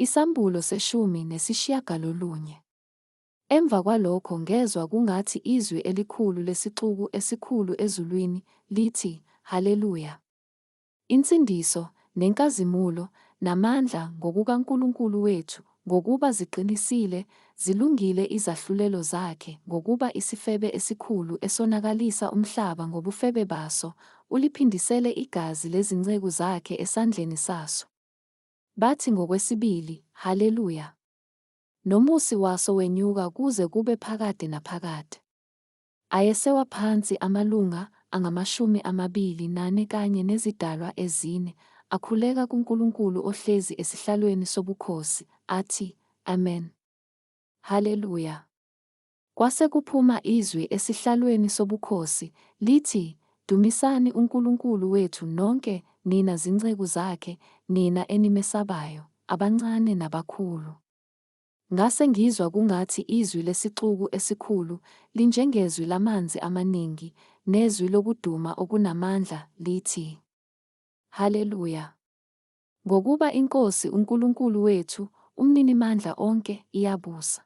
Isambulo 19. Emva kwalokho ngezwa kungathi izwi elikhulu lesixuku esikhulu ezulwini, lithi, Haleluya! Insindiso, nenkazimulo, namandla ngokukaNkulunkulu wethu, ngokuba ziqinisile, zilungile izahlulelo zakhe, ngokuba isifebe esikhulu esonakalisa umhlaba ngobufebe baso, uliphindisele igazi lezinceku zakhe esandleni saso. Bathi ngokwesibili, Haleluya! Nomusi waso wenyuka kuze kube phakade naphakade. Ayesewa phansi amalunga angamashumi amabili nane kanye nezidalwa ezine, akhuleka kuNkulunkulu ohlezi esihlalweni sobukhosi, athi, Amen. Haleluya! Kwase kuphuma izwi esihlalweni sobukhosi, lithi, Dumisani uNkulunkulu wethu nonke nina zinceku zakhe, nina enimesabayo, abancane nabakhulu. Ngase ngizwa kungathi izwi lesixuku esikhulu, linjengezwi lamanzi amaningi, nezwi lokuduma okunamandla, lithi, Haleluya! Ngokuba iNkosi uNkulunkulu wethu, uMninimandla onke, iyabusa.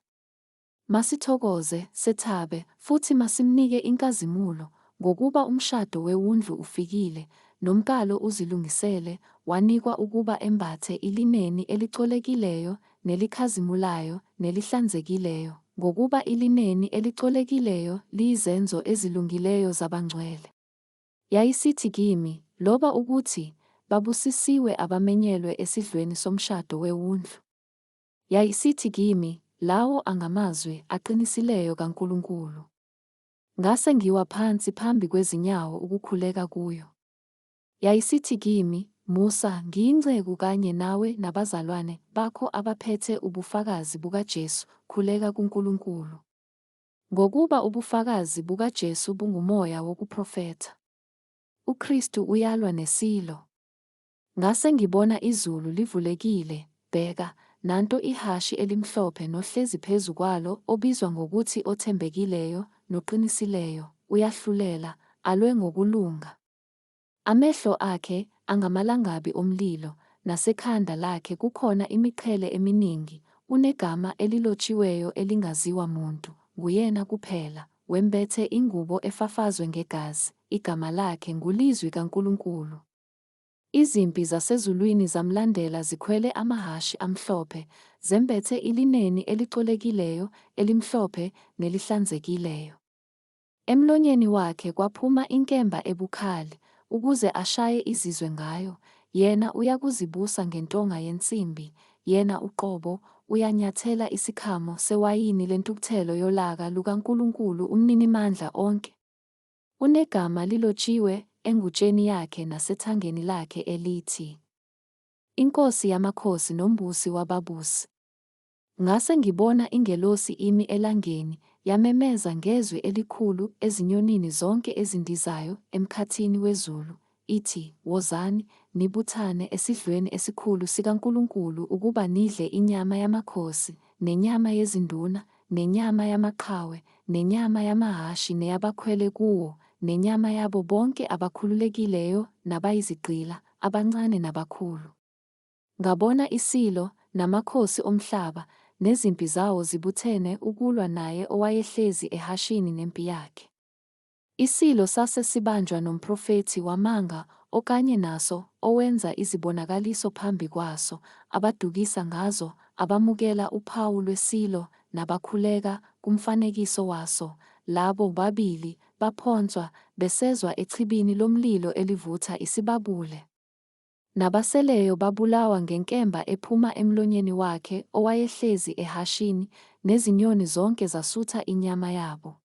Masithokoze, sethabe, futhi masimnike inkazimulo, ngokuba umshado weWundlu ufikile, nomkalo uzilungisele, wanikwa ukuba embathe ilineni elicolekileyo, nelikhazimulayo, nelihlanzekileyo, ngokuba ilineni elicolekileyo liyizenzo ezilungileyo zabangcwele. Yayisithi kimi, Loba ukuthi, Babusisiwe abamenyelwe esidlweni somshado weWundlu. Yayisithi kimi, Lawo angamazwi aqinisileyo kaNkulunkulu. Ngase ngiwa phansi phambi kwezinyawo ukukhuleka kuyo. Yayisithi kimi, Musa, ngiyinceku kanye nawe nabazalwane bakho abaphethe ubufakazi bukaJesu, khuleka kuNkulunkulu. Ngokuba ubufakazi bukaJesu bungumoya wokuprofetha. UKristu uyalwa nesilo. Ngase ngibona izulu livulekile, bheka, nanto ihhashi elimhlophe nohlezi phezu kwalo obizwa ngokuthi oThembekileyo noQinisileyo, uyahlulela, alwe ngokulunga. Amehlo akhe angamalangabi omlilo, nasekhanda lakhe kukhona imiqhele eminingi, unegama elilotshiweyo elingaziwa muntu, nguyena kuphela, wembethe ingubo efafazwe ngegazi, igama lakhe nguLizwi kaNkulunkulu. Izimpi zasezulwini zamlandela zikhwele amahhashi amhlophe, zembethe ilineni elicolekileyo, elimhlophe nelihlanzekileyo. Emlonyeni wakhe kwaphuma inkemba ebukhali, ukuze ashaye izizwe ngayo, yena uyakuzibusa ngentonga yensimbi, yena uqobo uyanyathela isikhamo sewayini lentukuthelo yolaka lukaNkulunkulu uMninimandla onke. Unegama lilotshiwe engutsheni yakhe nasethangeni lakhe elithi, INkosi yamakhosi noMbusi wababusi. Ngase ngibona ingelosi imi elangeni, yamemeza ngezwi elikhulu ezinyonini zonke ezindizayo emkhathini wezulu, ithi, Wozani, nibuthane esidlweni esikhulu sikaNkulunkulu ukuba nidle inyama yamakhosi, nenyama yezinduna, nenyama yamaqhawe, nenyama yamahhashi neyabakhwele kuwo, nenyama yabo bonke abakhululekileyo nabayizigqila, abancane nabakhulu. Ngabona isilo, namakhosi omhlaba, nezimpi zawo zibuthene ukulwa naye owayehlezi ehhashini nempi yakhe. Isilo sase sibanjwa nomprofethi wamanga okanye naso owenza izibonakaliso phambi kwaso, abadukisa ngazo abamukela uphawu lwesilo nabakhuleka kumfanekiso waso, labo bobabili baphonswa besezwa echibini lomlilo elivutha isibabule. Nabaseleyo babulawa ngenkemba ephuma emlonyeni wakhe owayehlezi ehhashini, nezinyoni zonke zasutha inyama yabo.